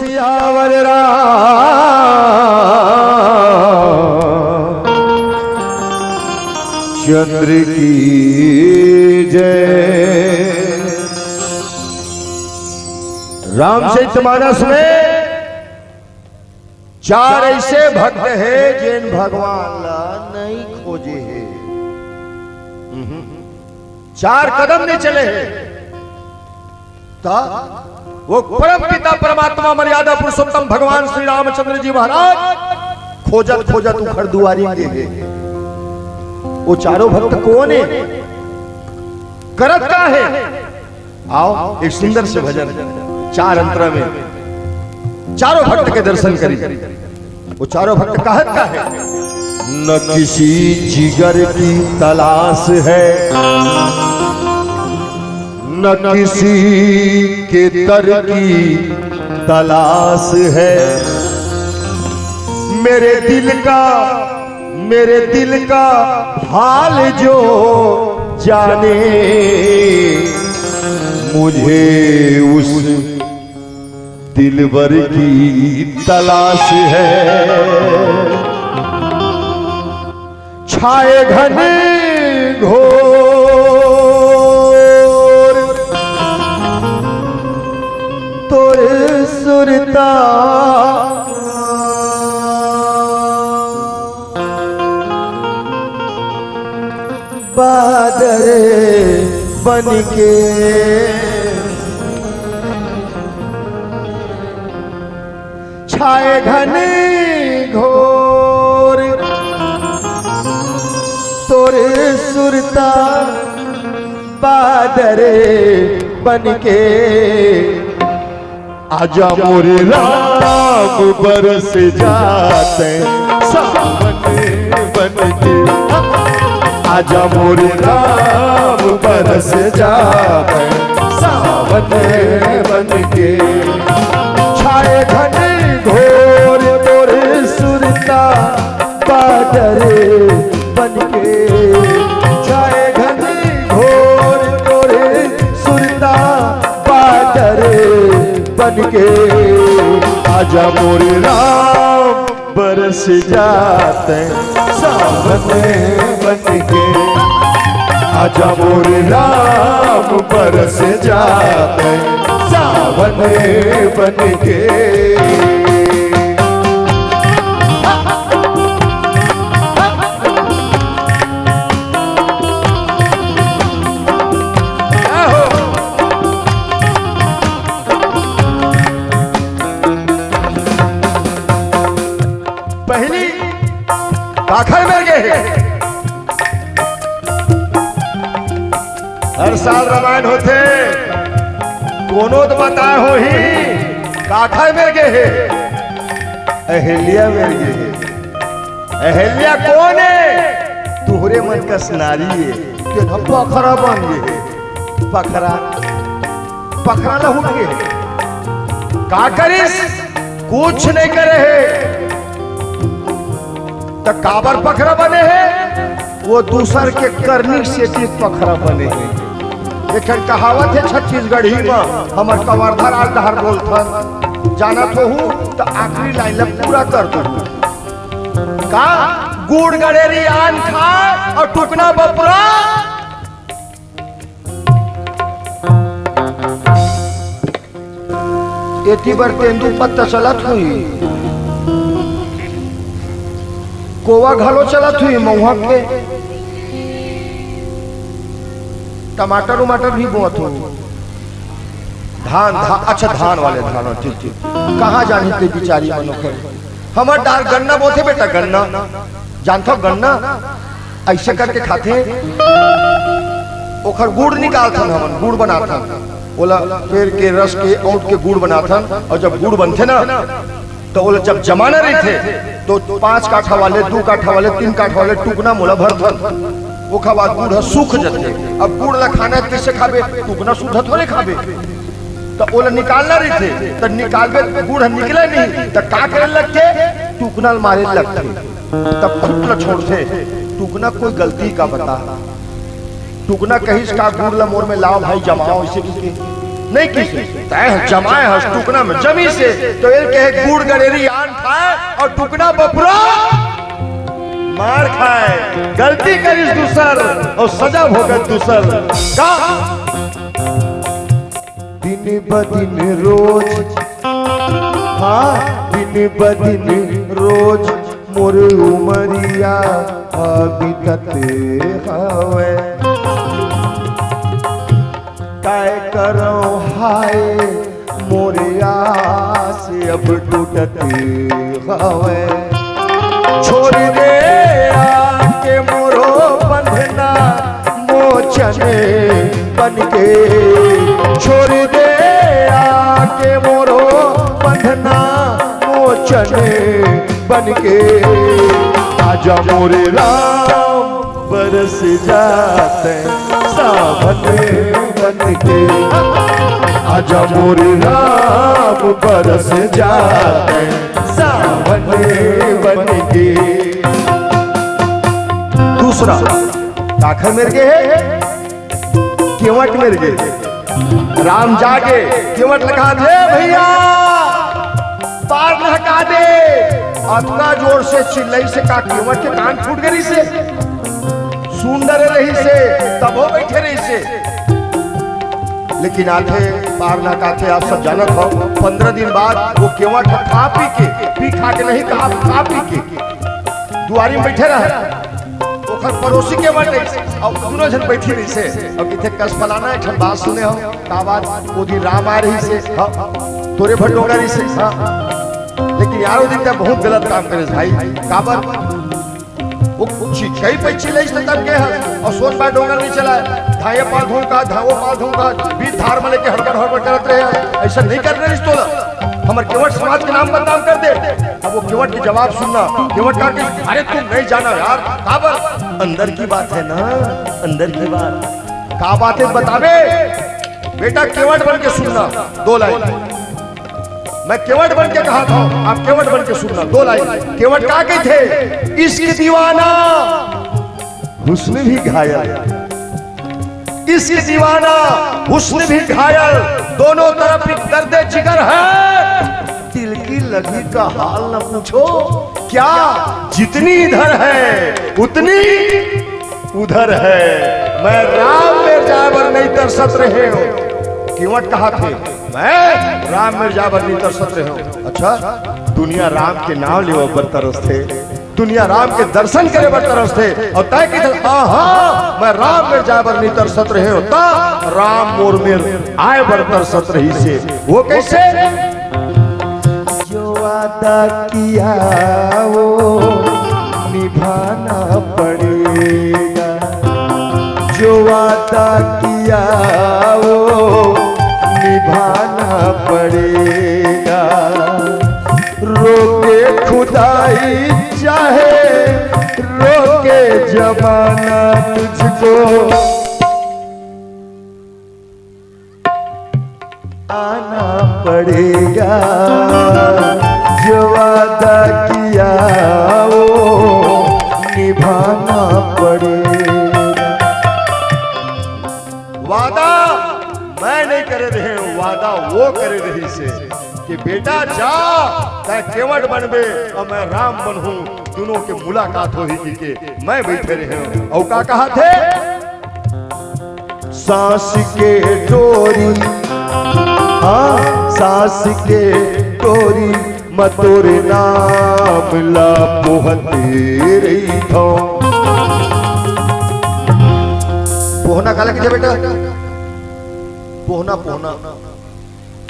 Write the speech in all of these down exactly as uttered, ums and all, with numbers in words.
सियावर रामचंद्र की जय। रामचरितमानस में चार ऐसे भक्त हे जेन भगवान ला नहीं खोजे हे। चार कदम नहीं चले हे। त वो परम पिता परमात्मा मर्यादा पुरुषोत्तम भगवान श्री रामचंद्र जी महाराज खोजत खोजत उखर दुआरी गे हे। वो चारों भक्त कोन हे? करत का हे? आओ, एक सुंदर से भजन, चार अंतरा में चारों भक्त के दर्शन करी। वो चारों भक्त कहत का हे? न किसी जिगर की तलाश है, न किसी के तर की तलाश है। मेरे दिल का, मेरे दिल का हाल जो जाने, मुझे उस दिलबर की तलाश है। छाए घन घोर तोर सुरता, बादर बन के छाए घन घोर तोर सुरता, बादर बन के। आजा मोरे राम बरस जाते सावन बन के। आजा मोरे राम बरस जाते सावन बन के। छाए घन घोर तोर सुरता, बादर बन के। छाए घन घोर तोर सुरता, बादर बन के। आजा मोरे राम बरस जाते सावन बन के। आजा मोरे राम बरस जाते सावन बन के। पहली काखर मेर गे हे। हर साल रामायण होथे, कोनो तो बताए होही, काखर मेर गे हे? अहिल्या मेर गे हे। अहिल्या कोन हे? तुहरे मन कस नारी हे, तेन ह पखरा बन गे हे। पखरा, पखरा ला हुट गे हे। का करिस? कुछ नहीं करे हे। त काबर पखरा बने हे? वो दूसर के करनी सेती पखरा बने हे। एक ठन कहावत हे छत्तीसगढ़ी म, हमर कवर्धा राज डहर बोलथन, जानत होहू त आखिरी लाइन ला पूरा कर दूहू। का? गुड़ गड़ेरी आन खाए अउ टुकना बपुरा। एती बर तेंदू पत्ता चलत होही, कोवा घलो चलत होही, महुआ के टमाटर उमाटर भी बोत होही। धान, धा-, अच्छा, धान वाले धान, ठीक, ठीक। कहाँ जानी ते बिचारी मन ओखर। हमर डार गन्ना बोथे बेटा, गन्ना। जानथव गन्ना? अइसे करके खाथे। ओखर गुड़ निकालथन हमन, गुड़ बनाथन। ओला पेड़ के रस के औंट के गुड़ बनाथन, अउ जब गुड़ बनथे ना, त ओला जब जमाना रहिथे, तो पाँच काठा वाले, दू काठा वाले, तीन काठा वाले टुकना म ओला भरथन। ओखर बाद गुड़ ह सूख जथे। अब गुड़ ला खाना हे, कइसे खाबे? टुकना सूखा थोरे खाबे। त ओला निकालना रहिथे, त निकालबे, गुड़ ह निकले नहीं, त का करे लगथे? टुकना ल मारे लगथे। तब खूंट ला छोड़थे। टुकना कोई गलती का बता, टुकना कहिस का गुड़ ला मोर में लाव भाई जमाव, अइसे कहिके नहीं किसे। तैं ह जमाय हस टुकना में जमीसे, तो एल कहे गुड़ गड़ेरी आन खाय अउ टुकना बपुरा मार खाय। गलती करिस दूसर अउ सजा भोगत दूसर। का? दिन ब दिन रोज, हाँ, दिन ब दिन रोज मोर उमरिया ह बीतत हवय। काय करंव हाय, मोर आस अब टूटत हवय। छोड़ दे आके मोरो बंधना मोचन बन के, छोड़ दे आके मोरो बंधना मोचन बन के। आजा मोरे राम बरस जा तैं सावन बन के, आजा मोरे राम बरस जा तैं सावन बन के। दूसरा, काखर मेर गे हे? केवट मेर गे। राम जागे, केवट ल कहाथे, "भैया, पार लहका दे।" अतका जोर से चिल्लाइसे का केवट के कान फूट गे रहिसे, सुन डरे रहिसे, तभो बइठे रहिसे। लेकिन आथे, पार लहकाथे, आप सब जानत हव, पंद्रह दिन बाद वो केवट ह खा पी के, पी खा के नहीं, खा, खा पी के दुआरी में बइठे रहय। ओखर पड़ोसी केवट रहिसे, अउ दूनों झन बइठी रहिसे, अउ कहिथे, "कस फलाना, एक ठन बात सुने हव, का बात?" "ओ दिन राम आय रहिसे, हाँ, तोरे भर डोंगा रहिसे, हाँ, लेकिन यार, ओ दिन तैं बहुत गलत काम करेस भाई।" "काबर?" "ओ चिखई पे चिल्लाइस त तब गे हस, अउ सोझ पाय डोंगा नइ चलाय, धाये पाल धूंगा, धावो पाल धूंगा, बीच धार में लेके हड़बड़ हड़बड़ करत रहे हस, अइसन नइ करना रहिस तोला, हमर केवट समाज के नाम बदनाम कर दे।" अब वो केवट के जवाब सुनना, केवट का कि, "अरे तुम नहीं जाना यार, काबर?" "अंदर की बात है ना, अंदर की बात।" "का बात है बताबे?" "बेटा केवट बन के सुनना, दो लाइन।" मैं केवट बन के कहाथंव, आप केवट बन के सुनना, दो लाइन। केवट का कहिथे? इश्क दीवाना, हुस्न भी घायल। इश्क दीवाना, हुस्न भी घायल, दोनों तरफ एक दर्द जिगर है। दिल की लगी का हाल न पूछो, क्या जितनी इधर है, उतनी उधर है। मैं राम मेर जाय बर नइ तरसत रहेंव। केवट कहाथे, मैं राम मेर जाय बर नइ तरसत रहेंव। अच्छा, दुनिया राम के नाम लेवय बर तरसथे, दुनिया राम के दर्शन करे बर तरसथे, अउ तैं कहिथस, "हाँ, हाँ, मैं राम मेर जाय बर नइ तरसत रहेंव, त राम मोर मेर आय बर तरसत रहिसे।" वो कइसे? जो वादा किया वो निभाना पड़ेगा, जो वादा किया वो निभाना पड़ेगा। रोके खुदाई चाहे रोके जमाना, तुझको आना पड़ेगा। जो वादा किया वो निभाना पड़ेगा। वादा मैं नइ करे रहेंव, वादा वो करे रहिसे कि बेटा जा, तैं केवट बनबे अउ मैं राम बनहूं, दूनों के मुलाकात होही कहिके मैं बइठे रहेंव। अउ का कहाथे? सांस के डोरी, हाँ, सांस के डोरी म तोरे नाम ला पोहते रहिथंव। पोहना काला कहिथे बेटा? पोहना, पोहना।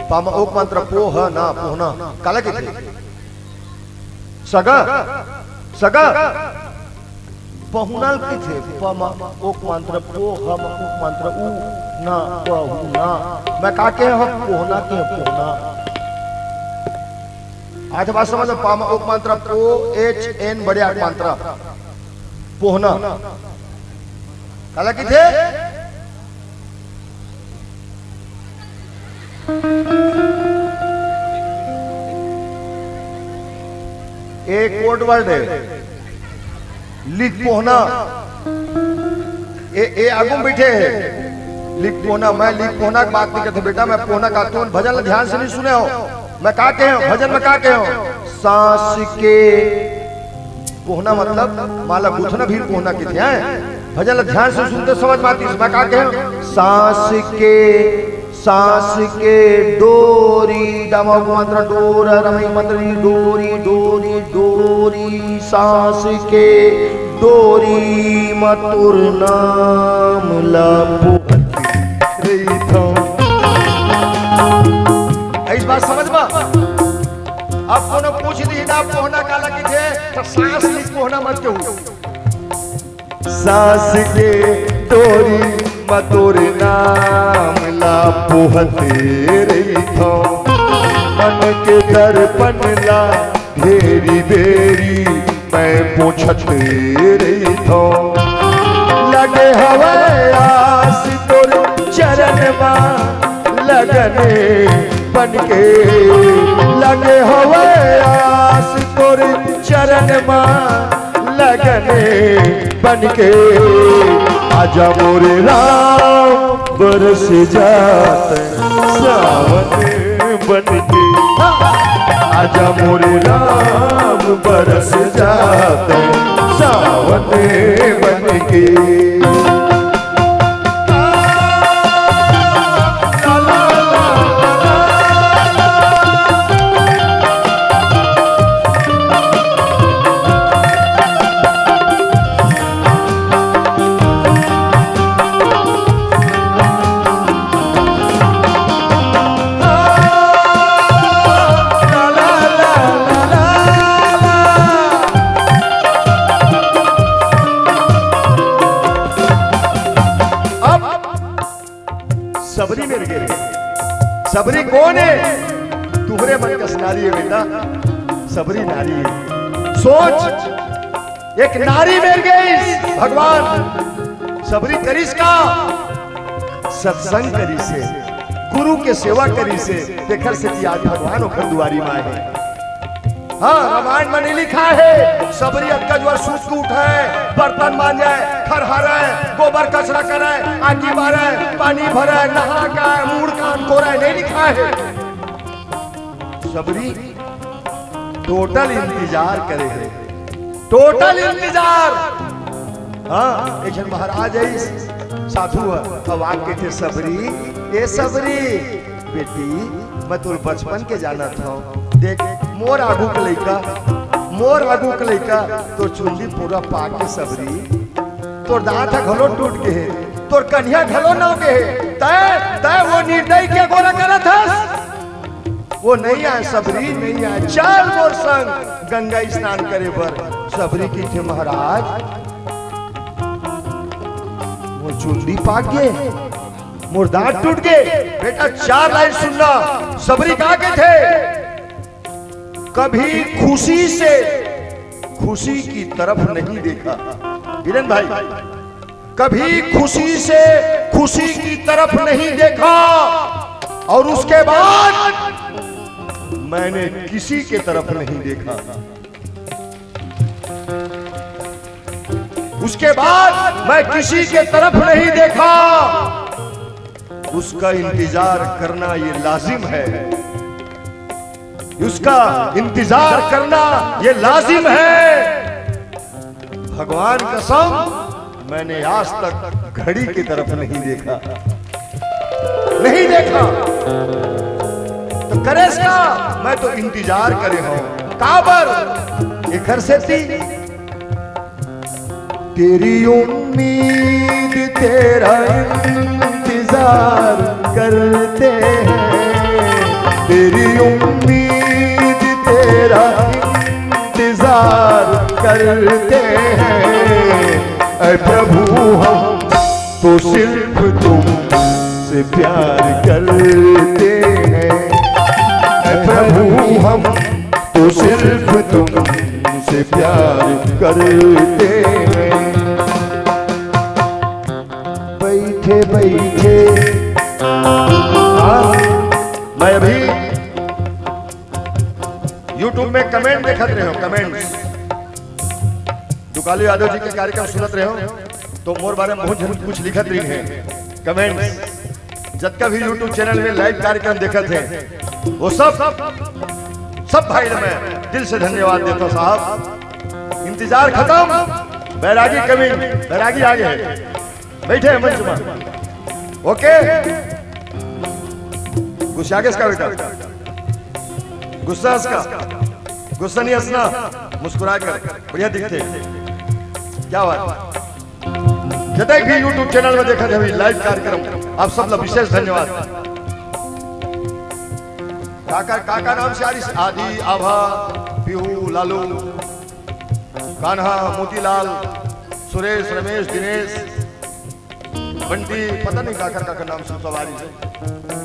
पा म ओक मात्रा पो ह ना, पोहना। काला कहिथे? सगा, सगा। पहुना ल कहिथे, प म ओक मात्रा पो, ह म ओक मात्रा उ, ना, पहुना। मैं का कहे हंव, पोहना कहे हंव, पोहना। आथे बात समझ म, पा म ओक मात्रा पो, एच एन बड़े आक मात्रा। पोहना। काला कहिथे? ए कोड वर्ड हे, लिख पोहना। ए, ए आगू म बइठे हे, लिख पोहना, मैं लिख पोहना के बात नहीं करते बेटा, मैं पोहना का, तुम भजन ला ध्यान से नहीं सुने हो। मैं का कहे हो, भजन में का कहे हो? सांस के पोहना मतलब माला गुथना भी पोहना के थे, हैं? भजन ला ध्यान से सुनते समझ में आती, मैं का कहे हो? सांस के, सांस के डोरी, डामा मंत्र डोर, रमई मंत्र डोरी, डोरी, डोरी, सांस के डोरी म तोर नाम ला पोहत रहिथौं। इस बात समझ में? अब कोनो पूछ दी ना, पोहना काला किथे, तो सांस ली पोहना मत कहू। सांस के डोरी म तोर नाम ला पोहते रहिथौं। मन के दर्पण ला घेरी बेरी मैं पोछत रहिथौं। लगे हवय आस तोर चरण मा लगन बन के, लगे हवय आस तोर चरण मा लगन बन के। आजा मोरे राम बरस जात सावन बन के। आजा मोरे राम बरस जात सावन बन के। सबरी मेर गे। सबरी कोन हे? तुहरे मन कस नारी हे बेटा, सबरी नारी हे। सोच, एक नारी मेर गे भगवान, सबरी करिस का? सत्संग करिस हे, गुरु के सेवा करिस हे, तेखर सेती आज भगवान ओखर दुआरी म आए हे। हाँ, रामायण म नइ लिखाय हे, सबरी अतका जुवार सुत के उठय, बर्तन मांजय, खरहारय, गोबर कचरा करय, आगी बारय, पानी भरय, नहाय खाय, मूड़ कान कोरय, नइ लिखाय हे। सबरी total इंतजार करे हे, total इंतजार। हाँ, एक झन महाराज आइस, साधु ह, अब आके कथे, "सबरी, ए सबरी, बेटी, मैं तोर बचपन के जानत हौं। देख, मोर आगू के लइका, मोर आगू के लइका, तोर चुंदी पूरा पाके सबरी, तोर दांत ह घलो टूट गे हे, तोर कनिहा घलो नव गे हे। तैं, तैं वो निर्दयी के गोरा करत हस?" वो नइ आय सबरी, नइ आय, चल मोर संग गंगा स्नान करे बर। सबरी कथे, "महाराज, मोर चुंदी पाक गे, मोर दांत टूट गे।" बेटा, चार लाइन सुनना, सबरी का कथे? कभी खुशी से खुशी की तरफ नहीं देखा। बीरेन भाई, कभी खुशी से खुशी की तरफ नहीं देखा और उसके बाद मैंने किसी के तरफ नहीं देखा। उसके बाद मैं किसी के तरफ नहीं देखा। उसका इंतजार करना ये लाजिम है, उसका इंतजार करना ये लाजिम है। भगवान कसम, मैंने आज तक घड़ी की तरफ नहीं देखा, नहीं देखा। तो करेस का, मैं तो इंतजार करे हौं। काबर? एखर सेती, तेरी उम्मीद, तेरा इंतजार करते हैं, तेरी उम्मीद, तेरा इंतजार करते हैं। ऐ प्रभु, हम तो सिर्फ तुमसे प्यार करते हैं। ऐ प्रभु, हम तो सिर्फ तुमसे प्यार करते हैं। बैठे बैठे, हाँ, मैं अभी YouTube में comment देखत रहे हौं, comments। दुकालू यादव जी के कार्यक्रम सुनत रहे हौं, तो मोर बारे में बहुत झन कुछ लिखत रहिन हे। कमेंट्स, जतका भी YouTube चैनल में लाइव कार्यक्रम देखत हे, वो सब, सब भाई ल मैं दिल से धन्यवाद देथंव साहब। इंतजार खतम, बैरागी कमिंग, बैरागी आ गे हे, बइठे हे मंच में। ओके, गुस्सा गेस का बेटा, गुस्सा हस का, गुस्सा नहीं हंसना, मुस्कुरा कर, बढ़िया दिखथे। क्या बात। जतक भी YouTube चैनल में देखत हे अभी लाइव कार्यक्रम, आप सब ला विशेष धन्यवाद। काका, काका नाम से आरिस, आदि, आभा, पीहू, लालू, कान्हा, मोतीलाल, सुरेश, रमेश, दिनेश, बंटी, पता नहीं काकर, काकर नाम से सब आरिस।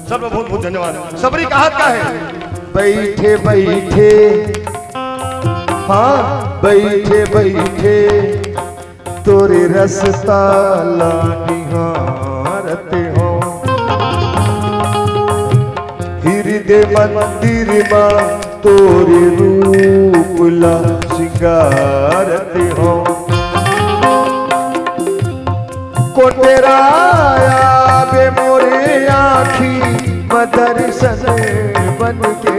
सब ला बहुत बहुत धन्यवाद। सबरी कहात का हे? बइठे बइठे, हाँ, बइठे बइठे तोरे रस्ता ला निहारत हंव। हृदय मंदिर मा तोरे रूप ला सिंगारत हंव। कोटेरा आबे मोरे आँखी म दर्शन बन के,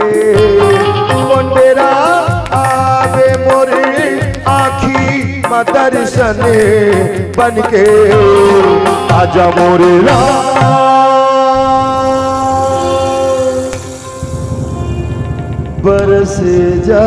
कोटेरा आबे मोरे आँखी म दर्शन बन के, आजा मोरे राम। बरस जा